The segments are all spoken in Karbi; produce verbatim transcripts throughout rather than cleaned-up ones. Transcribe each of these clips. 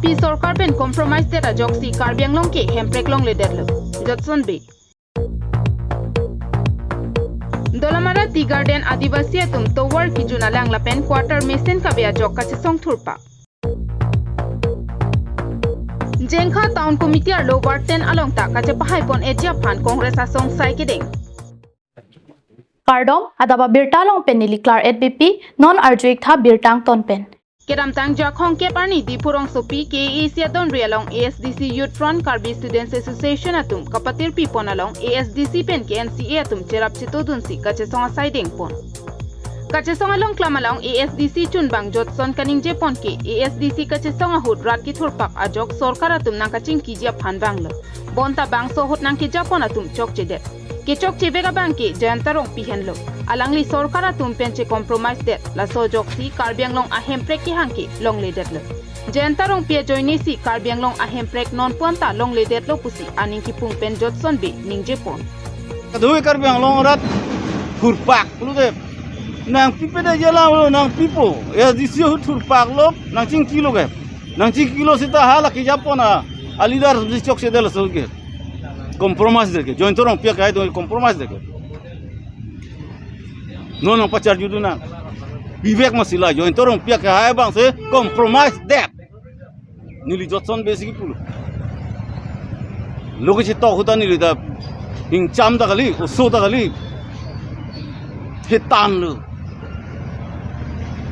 P sorkar pen compromise det ajoksi Karbi Anglong ke hemprek longledetlo. Jotson Bey. Dolamara Tea Garden Adivasi atum tovar kijun alang lapen quarter mesen kabe ajok kachesong thurpak. Jengkha Town Committee arlo ward ten along ta kachepahai pon-eji aphan Congress asong sai kedeng. Kardom, adap abirta along pen neli Klar et Bey Pi, non arju-ik tha birta angton pen. Kedamtang Jakhong kep arni Diphu rongsopi K A A C adonri along A S D C Youth Front Karbi Students Association atum kapatirpi pon along A S D C pen K N C A atum cherap chetodunsi kachesong asai dengpon. Kachesong along klam along A S D C chunbang Jotson kaningje pon ke A S D C kachesong ahut rat kethurpak ajok sorkar atum nangkachingkiji aphan vanglo. Bonta bangso ahut nangkejapon atum chokchedet. Kechokchevek abang ke Jayanta Rongpi henlo. Alangli sorkar atum pen che compromise det. Laso ajoksi Karbi Anglong ahemprek kehang ke longledetlo. Jayanta Rongpi ajoinesi Karbi Anglong ahemprek non puan ta longledetlo pusi aning kipung pen Jotson Bey ningje pon. Kadokave Karbi Anglong arat thurpak pulote nangpipe da jala lo nangpipo. A S D C ahut thurpaklo, nangchingkilo ke. Nangchingkilo seta hala kejapon a, a leader si chokchedetlo so ke. Compromise det ke. Jayanta Rongpi akehai do compromise det ke. Non nangpacharjudun nang. Bibek masila Jayanta Rongpi akehai abang si compromise det. Neli Jotson Bey si kipulo. Lo kechetok ahut ta neli ta ingcham ta kali, oso ta kali. Hetan lo.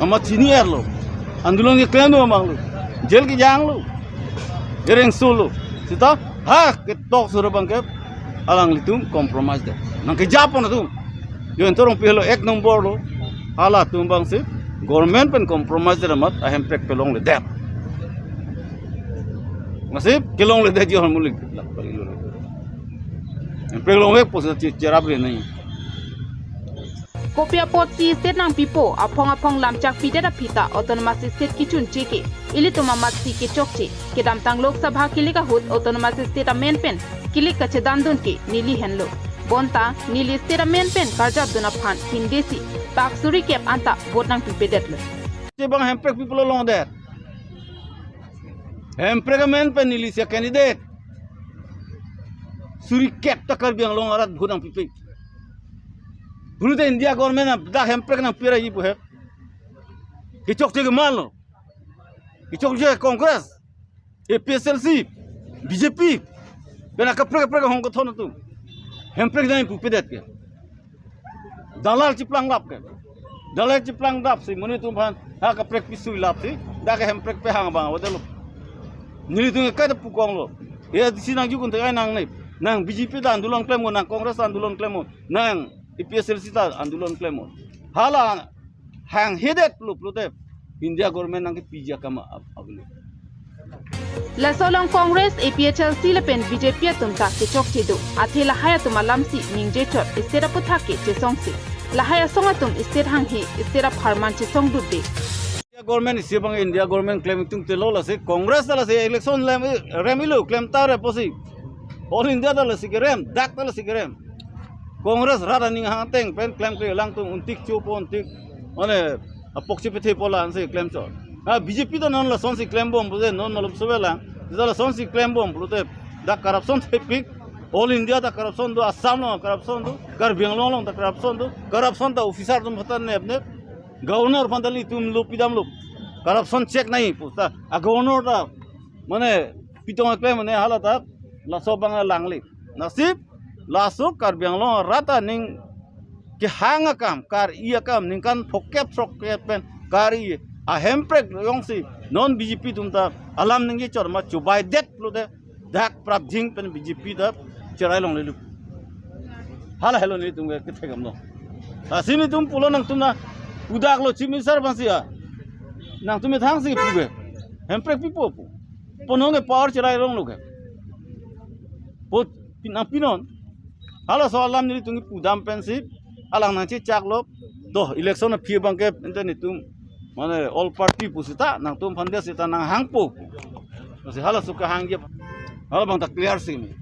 Amat chini-erlo. Andolon keklem do abang lo. Jail kejanglo. Kereng solo. Seta ha ketok sore abang ke alanglitum compromise det. Nangkejapon atum. Jayanta Rongpi helo ek nombor lo. Halatum abang si government pen compromise det amat ahemprek pe longledet. Masih kelongledetji ahormu lik. Hemprek longvek pusi che-, cherap re nai. Kopi apotsi state nangpipo, aphong aphong lamchak pidet aphi ta autonomous state kichunche ke ilitum amatsi kechokche. Kedamtang Lok Sabha kilik ahut autonomous state amen pen kilik kachedandun ke neli henlo. Bonta neli state amen pen karjapdun aphan hingdesi pak suri kep anta vote nangpipedetlo. Che abang hemprek pi pulo longdet. Hemprek amen pen neli si candidate. Suri kep ta Karbi Anglong arat vote nangpipe. Pulote India government dak hemprek nangpira ji pu he. Kechokche ke man lo. Kechokche Congress, A P H L C, B J P. Pen akaprek kaprek ahong kethon atum. Hemprek nangpupedet ke. Dalal chiplang lap ke. Dalal chiplang lap si monit atum aphan ha kaprek pisui lap si. Dak hemprek pehang abang awadelo. Nelitum ke kada pukong lo. A S D C nangjuk un thekai nangne. Nang B J P ta andolon klemnon, nang Congress ta andolon klemnon, nang A P H L C ta andolon klemnon. Hala hanghedet pulo pulote India government nangkepiji akam a-, a-, abang. Laso along Congress, A P H L C lapen B J P atum ta kechokche do. Athe lahai atum alamsi ningje chot, state aputhak ke chesongse. Lahai asong atum state hanghe, state apharman chesongdut de. India government isi abang India government klem itum te lo lasi Congress ta lasi election lem, rem-ilo klem ta re pusi. All India ta lasi kerem, dak ta lasi kerem. Congress rat aning hang ateng pen klemkle, alangtum untik chopo untik. Mane apok chepethepo la-ansi klemchot. Ha, B J P ta non lasonsi klembom pulote non malom sobe lang. Jita lasonsi klembom pulote dak corruption thepik. All India ta corruption do, Assam along corruption do, Karbi Anglong along ta corruption do. Corruption ta officer atum aphan ta nepnep. Governor aphan ta ilitum lo pidamlo. Corruption check nai pu ta. A governor ta mane pitong aklem mane hala ta laso abang langle. Lasi laso Karbi Anglong arat aning kehang akam, kar-i akam, ningkan phokep throkkep pen kar-i ahemprek yongsi non B J P atum ta alam ningje chot ma chobaidet pulote dak prapjin pen B J P ta cherai longlelo. Hala helo nelitum ke kethek amlo. Lasi nelitum pulo nangtum na pudaklo Chief Minister aphansi a. Nangtum methangsi puve. Hemprek pipo pu. Ponong ke power cherai longlo ke. Pot pinang pinon. Halaso alam nelitum pudam pensi alang nangchechaklo. To election aphi abang ke ente nelitum mane all party pusita nangtum aphan dia sita nanghangpo. Lasi halaso kehang dia. Hala abang ta clear si ni.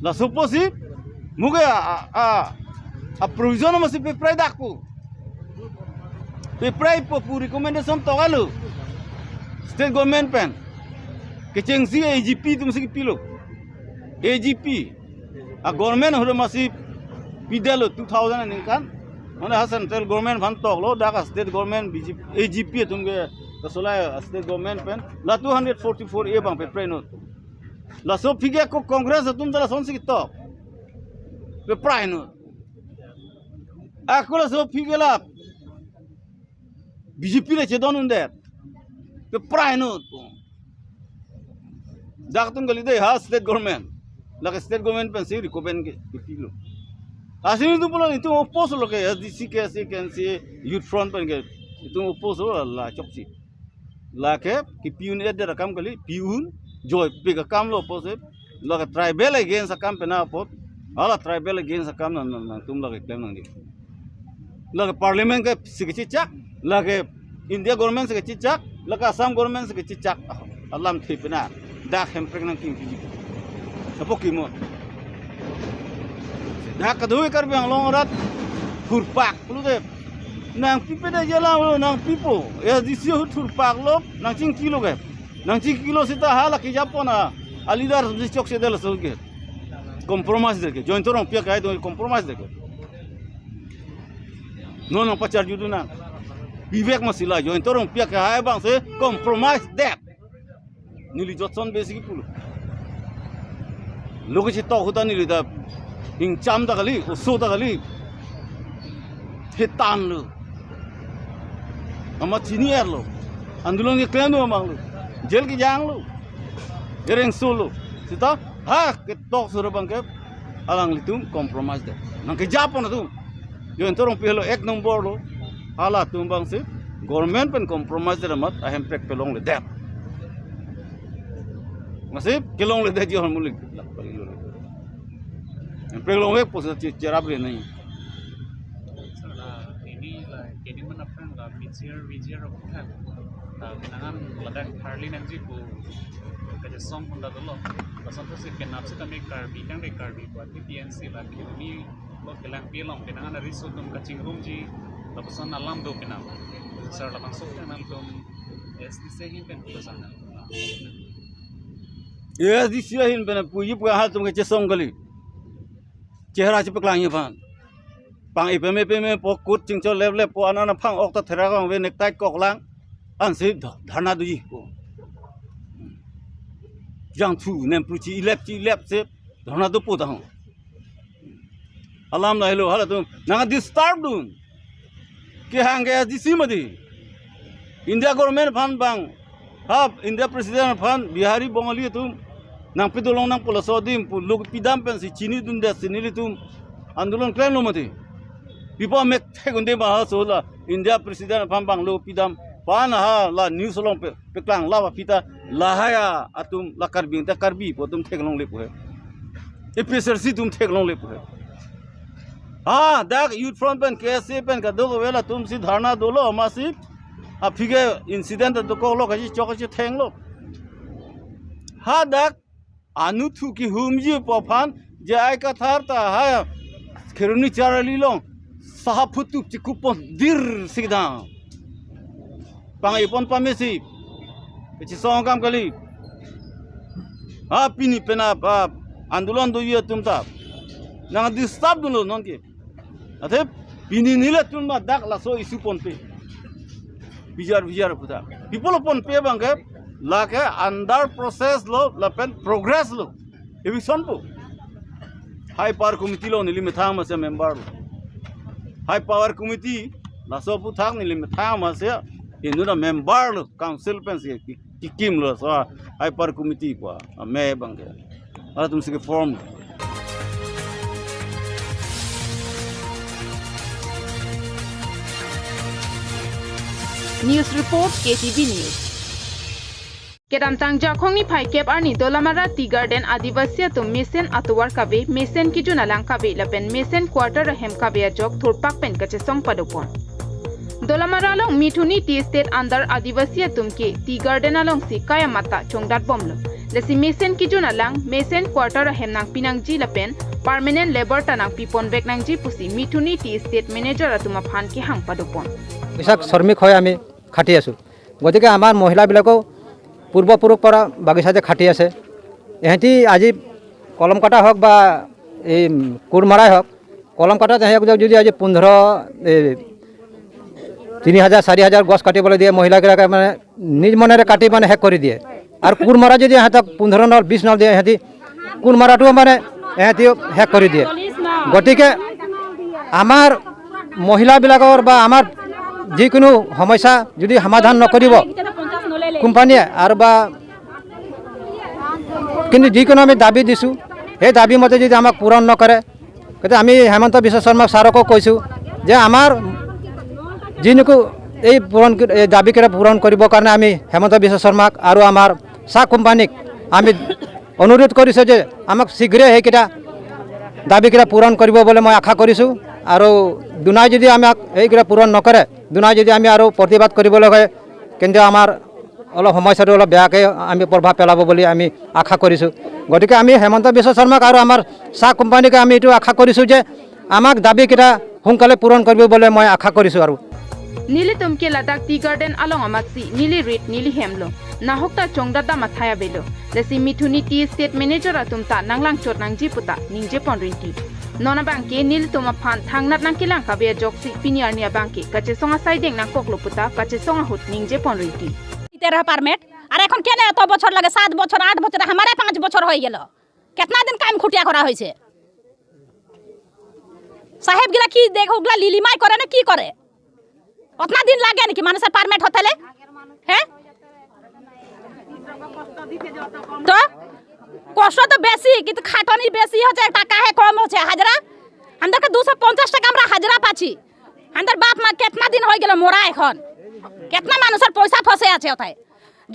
Laso pusi muke a, a, a, a provision masi peprai dak pu. Peprai po pu recommendation tokalo. State government pen. Kechengsi A G P atumsi kipilo. A G P. A government ahut masi pidetlo two thousand aningkan. Mane ha central government aphan toklo, dak a state government B J P, A G P atum ke kasolai a state government pen. La two hundred forty-four A abang pepreno. Laso aphi ke ako Congress atum ta lasonsi ketok. Pepraino. Ako laso aphi ke la B J P le chedon undet. Pepraino. Dak atum kali dei ha state government. Lake state government pensi recommend ke, kepilo. Lasi nelitum pulo, nelitum oppose lo ke S D C, K S A, K N C A, Youth Front pen ke. Nelitum oppose lo la chokche. Lake kepi un-edet akam kali, pi un, joipik akam lo oppose. Lake tribal against akam pen apot. Hala tribal against akam nang, nang, nangtum lake klem nangji. Lake parliament ke si kechechak, lake India government si kechechak, lake Assam government si kechechak. Ah, alamthe pena. Dak Hemprek nangkimpi. Apo kimo. Dak kadokave Karbi Anglong arat thurpak pulote. Nangpipe da jala lo, nangpipo. S D C ahut thurpaklo, nangchingkilo ke. Nangchingkilo seta hala kejapon a, a leader si chokchedet laso ke. Compromise det ke. Jayanta Rongpi akehai atum compromise det ke. Non nangpacharjudun nang. Bibek masi la, Jayanta Rongpi akehai abangsi compromise det. Neli jotson besi kipulo. Lo kechetok ahut ta neli ta ingcham ta kali, oso ta kali. Thetan lo. Amat chini-erlo. Andolon keklem do abang lo. Jail kejang lo. Ereng solo. Seta ha ketok sura abang ke alanglitum compromise det. Nangkejapon atum. Jayanta Rongpi lo ek nombor lo. Halatum abangsi government pen compromise det amat a Hemprek pelongledet. Masi kelongledetji ahormu le. Hemprek longvek pusi che-, cherap re nai. Sir, la, ini la, kini mana aphrang la, mijir, mijir aphan. La, nangan ladak harli nangji pu kachesong pon ta dolo. Lason pusi kenap sitame Karbi, tangte Karbi pu ati T N C la, kini lo kelangpi along, penang ana riso atum kachingrumji, lapuson alam do penang. Sir, labangso penang atum S D C ahin pen pulo sana. S D C ahin pen puji pu halatum kechesong kali. Chehara chepaklangji aphan. Pang ipeme peme po kut chingchol leplep po anan aphang ok ta therak vangve necktie koklang. Ansi dha-, dharna doji ko. Jangthu nempru chi-ilep chi-ilep si dharna dopo ta ho. Alam lahelo halatum nang disturb dun. Kehang ke S D C mati. India government aphan bang. Ha, India president aphan Bihari Bongali atum nangpidolong nangpo laso adim pu lo kepidam pensi chinidundet si nelitum andolon klemlo mati. Pipo mek thek un-e ma ha so la India president aphan bang lo pidam. Pan ha la news along pe, peklang la aphi ta lahai atum la Karbi ta Karbi pu atum theklongle pu he. A P H L C atum theklongle pu he. Ha, dak Youth Front pen, K S A pen, kadokave latumsi dharna dolo, masi aphi ke incident dokoklo, kachichok kachithenglo. Ha, dak anuthu kehumji pu aphan, J I Kathar ta ha Kheroni Charli along saha phutup chikupon dir sikdang. Pang-ipon pamesi. Kachesong akam kali. Ha, pini penap, ha, andolon doji atum ta nang disturb dunlo non ke. Athe pini nelitum ma dak laso issue ponpe. Bijar bijar puta. People ponpe abang ke lake under process lo lapen progress lo. Eviction pu. High power committee lo neli methang masi member lo. High power committee laso aphuthak neli methang masi inut amember lo council pensi ki-, kikimlo so high power committee pu amei abang ke. Halatumsi ke-form. News report, K T V News. Kedamtang Jakhong niphai kep arni Dolamara Tea Garden Adivasi atum mesen atovar kave, mesen kejun alang kave lapen mesen quarter ahem kave ajok thurpak pen kachesong padopon. Dolamara along Mithuni Tea Estate under Adivasi atum ke Tea Garden alongsi kai amat ta chongdat bomlo. Lasi mesen kejun alang, mesen quarter ahem nangpi nangji lapen permanent labour ta nangpipon vek nangji pusi Mithuni Tea Estate manager atum aphan kehang padopon. Isak shramik hoi ami khati asu. গতিকে আমাৰ মহিলাবিলাকেও পূৰ্বপুৰুষ পৰা বাগিচা যে খাটি আছে, এহেঁতি আজি কলম কটা হওক বা এই কোৰ মাৰাই হওক, কলম কটাত এহেঁতি যদি আজি পোন্ধৰ, এই তিনি হাজাৰ, চাৰি হাজাৰ গছ কাটিবলৈ দিয়ে, মহিলাগৰাকীয়ে মানে নিজ মনেৰে কাটি মানে শেষ কৰি দিয়ে। আৰু কোৰ মাৰা যদি এহেঁতক পোন্ধৰ নল, বিশ নল দিয়ে, এহেঁতি কোৰ মাৰাটো মানে এহেঁতিও শেষ কৰি দিয়ে। গতিকে আমাৰ মহিলাবিলাকৰ বা আমাৰ যিকোনো সমস্যা যদি সমাধান নকৰিব কোম্পানীয়ে আৰু বা, কিন্তু যিকোনো আমি দাবী দিছোঁ, সেই দাবী মতে যদি আমাক পূৰণ নকৰে, গতিকে আমি হিমন্ত বিশ্ব শৰ্মা ছাৰকো কৈছোঁ যে আমাৰ যিনকু এই পূৰণ, এই দাবীকেইটা পূৰণ কৰিবৰ কাৰণে আমি হিমন্ত বিশ্ব শৰ্মাক আৰু আমাৰ চাহ কোম্পানীক আমি অনুৰোধ কৰিছোঁ যে আমাক শীঘ্ৰে সেইকেইটা দাবীকেইটা পূৰণ কৰিব বুলি মই আশা কৰিছোঁ। আৰু দুনাই যদি আমাক সেইকেইটা পূৰণ নকৰে, দুনাই যদি আমি আৰু প্ৰতিবাদ কৰিবলৈ হয়, কিন্তু আমাৰ অলপ সমস্যাটো অলপ বেয়াকৈ আমি প্ৰভাৱ পেলাব বুলি আমি আশা কৰিছোঁ। গতিকে আমি হিমন্ত বিশ্ব শৰ্মাক আৰু আমাৰ চাহ কোম্পানীকে আমি এইটো আশা কৰিছোঁ যে আমাক দাবীকেইটা সোনকালে পূৰণ কৰিব বুলি মই আশা কৰিছোঁ আৰু। Nelitum ke ladak tea garden along amatsi neli rit neli hem lo. Nahok ta chongdat dam athai avelo. Lasi Mithuni tea estate manager atum ta nanglang chot nangji puta ningje pon rinti. Non abangke nelitum aphan thangnat nangkelang kave ajoksi pini arni abangke kachesong asai deng nangkoklo puta kachesong ahut ningje pon rinti. দিতে পারমিট। আর এখন কেন এত বছর লাগে? সাত বছর, আট বছর, আমারে পাঁচ বছর হয়ে গেল। কিতনা দিন কাম খুটিয়া করা হয়েছে? সাহেব গিলা কি দেখো, ওগুলা লিলিমাই করে না কি করে? অতনা দিন লাগে নাকি মানুষের পারমিট হতে লে? হ্যাঁ? তো কষ্ট তো বেশি, কিন্তু খাটনি বেশি হচ্ছে, টাকা হে কম হচ্ছে। হাজিরা আমাদেরকে দুশো পঞ্চাশ টাকা আমরা হাজিরা পাচ্ছি। আমাদের বাপ মা কিতনা দিন হয়ে গেল মরা এখন, কিতনা মানুষের পয়সা ফসে আছে ওটাই।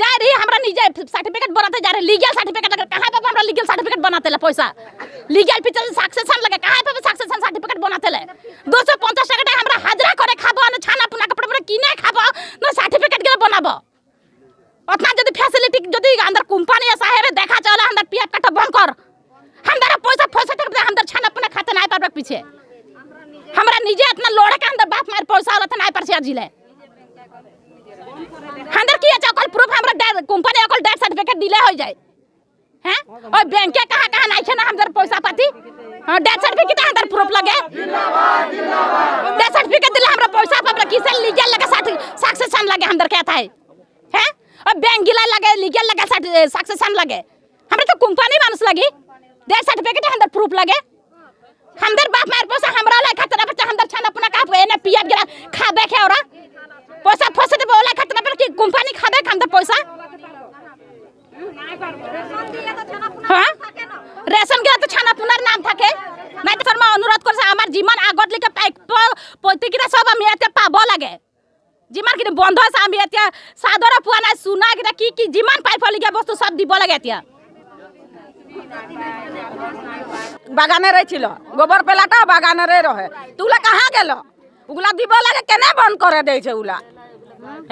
যাই রে, আমরা নিজে সার্টিফিকেট বানাতে যাই রে, লিগ্যাল সার্টিফিকেট লাগে, কাহা পাবো আমরা লিগ্যাল সার্টিফিকেট বানাতে লে পয়সা? লিগ্যাল পিছে সাকসেশন লাগে, কাহা পাবো সাকসেশন সার্টিফিকেট বানাতে লে? দুশো পঞ্চাশ টাকাটা আমরা হাজিরা করে খাবো, না ছানা পোনা কাপড় পরে কিনে খাবো, না সার্টিফিকেট গেলে বানাবো? অতনা যদি ফ্যাসিলিটি যদি আমাদের কোম্পানি সাহেবে দেখা চলে, আমাদের পিএফ কাটা বন্ধ কর। আমাদের পয়সা ফসে থাকতে আমাদের ছানা পোনা খাতে নাই পারবে পিছে। আমরা নিজে এতনা লড়ে কে আমাদের বাপ মায়ের পয়সা হলাতে নাই পারছি আজিলে। আমাদের কি আছে? অকল প্রুফ আমরা কোম্পানি অকল ডেথ সার্টিফিকেট দিলে হয়ে যায়। হ্যাঁ? ওই ব্যাংকে কাহা কাহা নাই না আমাদের পয়সা পাতি? হ্যাঁ, ডেথ সার্টিফিকেট আমাদের প্রুফ লাগে। ডেথ সার্টিফিকেট দিলে আমরা পয়সা পাবো, কিসের লিগ্যাল লাগে, সাকসেশন লাগে আমাদের কে তাই? হ্যাঁ? ওই ব্যাংক গিলা লাগে, লিগ্যাল লাগে, সাকসেশন লাগে। আমরা তো কোম্পানি মানুষ লাগি, ডেথ সার্টিফিকেট আমাদের প্রুফ লাগে। আমাদের বাপ মায়ের পয়সা আমরা লাই খাতে না পারছে, আমাদের ছানা পোনা কাপ এনে পিয়াত গেলা খাবে খে ওরা। পয়সা ফসে দেবে ওলাই খাতে না পারলে কি কোম্পানি খাবে আমাদের পয়সা? হ্যাঁ? রেশন গেলে তো ছানা পোনার নাম থাকে। নাই তো শর্মা অনুরোধ করেছে, আমার যিমান আগত লিখে পাই-, প-, পৈতৃক কিনা সব আমি এতে পাব লাগে। যিমানখিনি বন্ধ আছে, আমি এতিয়া চাদৰ পোৱা নাই, চুনা কিনা কি কি যিমান পাইবলগীয়া বস্তু চব দিব লাগে এতিয়া। বাগানেরে ছিল, গোবর পেলাটা বাগানেরে রহে। তুলা কাহা গেল? ওগুলা দিব লাগে, কেনে বন্ধ করে দিয়েছে ওগুলা?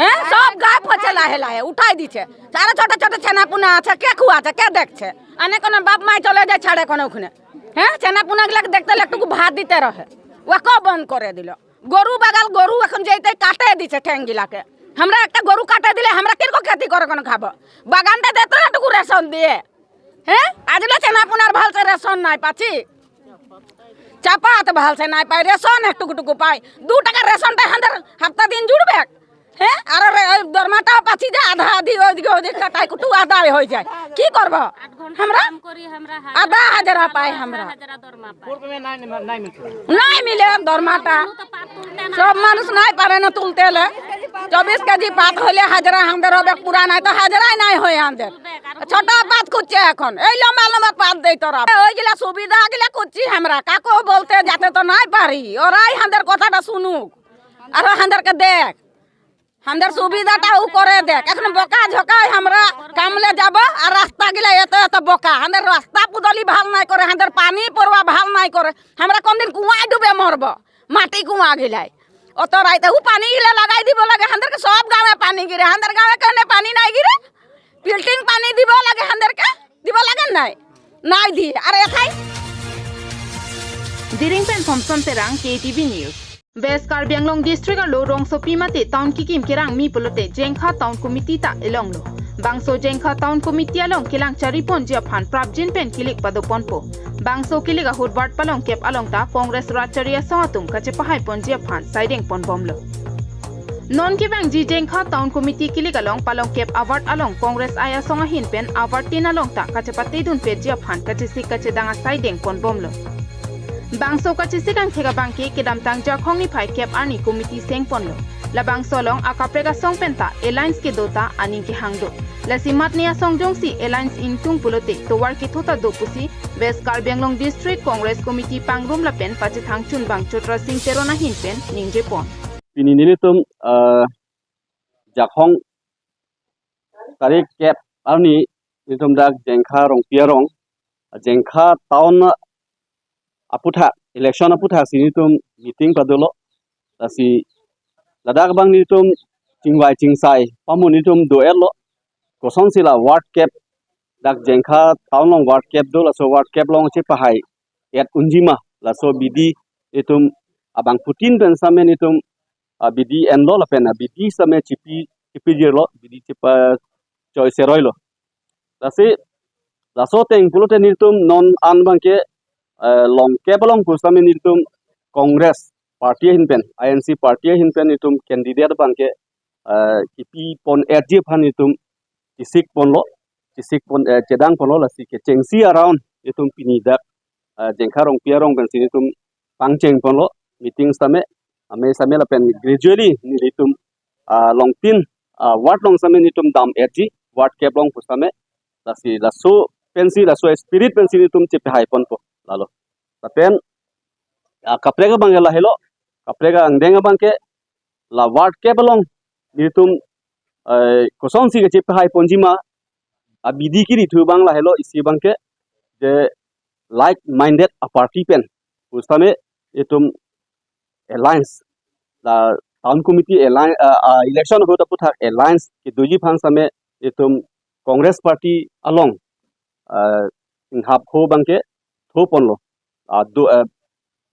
হ্যাঁ, সব গায়ে পড়ছে লাহে লাহে, উঠাই দিছে। তারা ছোট ছোট ছেনাপুনা আছে, কে খুয়াছে, কে দেখছে? আনে কোনো বাপ মাই চলে যায় ছাড়ে কোনো ওখানে। হ্যাঁ, ছেনাপুনা গুলাকে দেখতে হলে একটুকু ভাত দিতে রহে, ওকেও বন্ধ করে দিল। গরু বাগাল, গরু এখন যেতে কাটে দিছে ঠেং গিলাকে। আমরা একটা গরু কাটে দিলে আমরা কিরকম খেতি করে কোনো খাবো? বাগানটা দিতে না টুকু রেশন দিয়ে। হ্যাঁ, আজলে ছেনাপুনার ভালসে রেশন নাই পাচ্ছি। চাপাত ভালসে নাই পাই, রেশন একটুকু টুকু পাই। দু টাকা রেশনটা হান্দার হাপ্তা দিন জুড়বে। হ্যাঁ, আর রে-, ওই দরমাটা পাচ্ছি যে আধা আধি ওইদিকে ওইদিকে কাটাই কুটু আদায় হয়ে যায়। কি করবো? আধা হাজারা পাই আমরা। নাই মিলে দরমাটা। সব মানুষ নাই পারে না তুলতে লে। চব্বিশ কেজি পাত হইলে হাজারা হামদের হবে, পুরা নাই তো হাজারাই নাই হয় আমাদের। ছোট পাত খুঁজছে এখন, এই লম্বা লম্বা পাত দেই তোরা। ওই গিলা সুবিধা গিলা খুঁজছি আমরা, কাকো বলতে যাতে তো নাই পারি, ওরাই আমাদের কথাটা শুনুক, আর আমাদেরকে দেখ। হামদের সুবিধাটা ও করে দেখ। এখন বোকা ঝোকা আমরা কামলে যাব, আর রাস্তা গিলা এত এত বোকা। হামদের রাস্তা পুদলি ভাল নাই করে, হামদের পানি পড়ুয়া ভাল নাই করে। আমরা কোনদিন কুয়ায় ডুবে মরব, মাটি কুয়া গিলাই। অত রাইতে হু পানি গিলা লাগাই দিব লাগে, হামদেরকে সব গাঁওয়ে পানি গিরে, হামদের গাঁওয়ে কেনে পানি নাই গিরে? ফিল্টারিং পানি দিব লাগে হামদেরকে, দিব লাগে নাই? নাই দি। আর এথাই Diring pen Thomson Terang, K T V News. West Karbi Anglong District arlo rongsopi mate town kekim kerangmi pulote Jengkha Town Committee ta elonglo. Bangso Jengkha Town Committee along kelang chariponji aphan prapjin pen kilik padoponpo. Bangso kilik ahut ward palongkep along ta Congress rat chari asong atum kachepahaiponji aphan saidengponbomlo. Non kevangji Jengkha Town Committee kilik along palongkep award along Congress ai asong ahin pen award tin along ta kachepatedunpetji aphan kachesik kachedang asai dengponbomlo. Bangso kachesik angthek abangke kedamtang Jakhong niphai kep arni committee sengponlo. Labangso along akaprek asong penta alliance kedo ta aning kehang do. Lasi matne asong jongsi alliance ingtung pulote tovar ketho ta do pusi West Karbi Anglong District Congress Committee pangrum lapen pachethang chunbang Chotra Sing Teron ahin pen ningjepon. Pini nelitum, eh, Jakhong tarik kep arni nelitum dak Jengkha Rongpi arong, Jengkha town aputhak, election aputhak si nelitum meeting padolo. Lasi ladak abang nelitum chingvai chingsai pamu nelitum do-etlo. Kosonsi la ward kep, dak Jengkha town along ward kep do, laso ward kep along chepahai-et unji ma, laso abidi itum abangphutin pen same nelitum, ah, abidi enlo lapen, ah, abidi same chipi, chipijirlo, abidi chepachoiseroilo. Lasi laso ateng pulote nelitum non an abangke, eh, longkep along pusitame nelitum Congress party ahin pen, I N C party ahin pen nelitum candidate abangke, eh, kipipon-etji aphan nelitum chesikponlo, chesikpon, eh, chedangponlo. Lasi kechengsi around nelitum pini dak, eh, Jengkha Rongpi arong pensi nelitum pangchengponlo, meeting same, amei same lapen gradually nelitum, ah, longtin, ah, ward along same nelitum dam-etji, ward kep along pusitame. Lasi laso pensi, laso spirit pensi nelitum chepahaiponpo lalo. Lapen, ah, kaprek abangke lahelo, kaprek angdeng abangke la ward kep along nelitum, eh, kosonsi kachepahaiponji ma, abidi kiri thu abang lahelo, isi abangke je like minded aparty pen pusitame itum alliance, la town committee alliance, ah, ah, election ahut aputhak alliance kedoji aphan same itum Congress party along, ah, inghap ho abangke thoponlo. Ah, do, ah,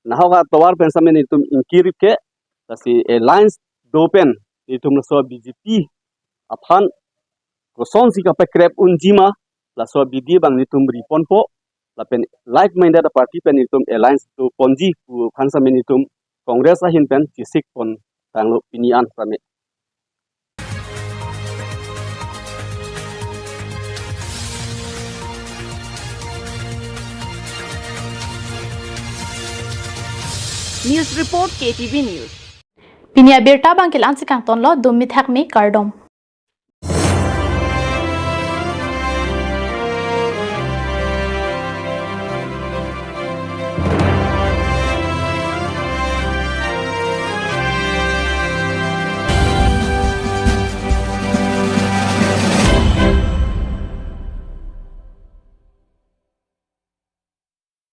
nahok atovar pen same nelitum ingkirip ke, lasi alliance do pen nelitum laso B J P aphan kosonsi kapakrep unji ma, laso abidi abang nelitum riponpo, lapen like minded aparty pen nelitum alliance doponji pu aphan same nelitum Congress ahin pen chesikpontanglo pini an same. News report, K T V News. Pini abirta abangke la-ansi kangtonlo, dumi thakmi, kardom.